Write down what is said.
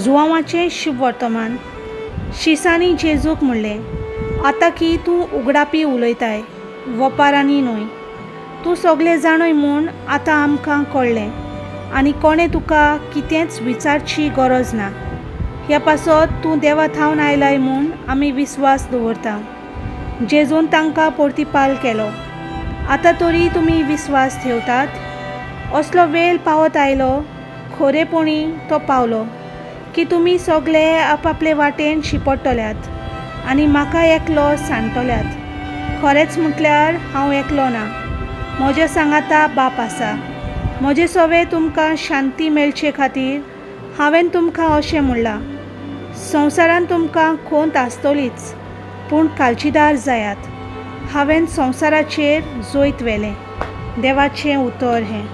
जुवांवाचें शुभवर्तमान. शिसांनी जेजूक म्हणलें, आतां की तूं उगडापी उलयताय, वपारांनी न्हय. तूं सगलें जाणय म्हूण आतां आमकां कळ्ळें आनी कोणें तुका कितेंच विचारची गरज ना. ह्या पासत तूं देवा थावन आयलाय म्हूण आमी विस्वास दवरता. जेजून तांकां परतिपाल केलो, आतां तरी तुमी विस्वास ठेवतात? असलो वेळ पावत आयलो, खरेपणी तो पावलो, की तुमी सगले आपापले वाटेन शिंपडटल्यात आनी म्हाका एकलो सांडटल्यात. खरेंच म्हटल्यार हांव एकलो ना, म्हज्या सांगाता बाप आसा. म्हजे सवे तुमकां शांती मेळचे खातीर हांवें तुमकां अशें म्हणलां. संवसारांत तुमकां खोंत आसतलीच, पूण काळजीदार जायात, हांवें संवसाराचेर जैत व्हेलें. देवाचें उतर हें.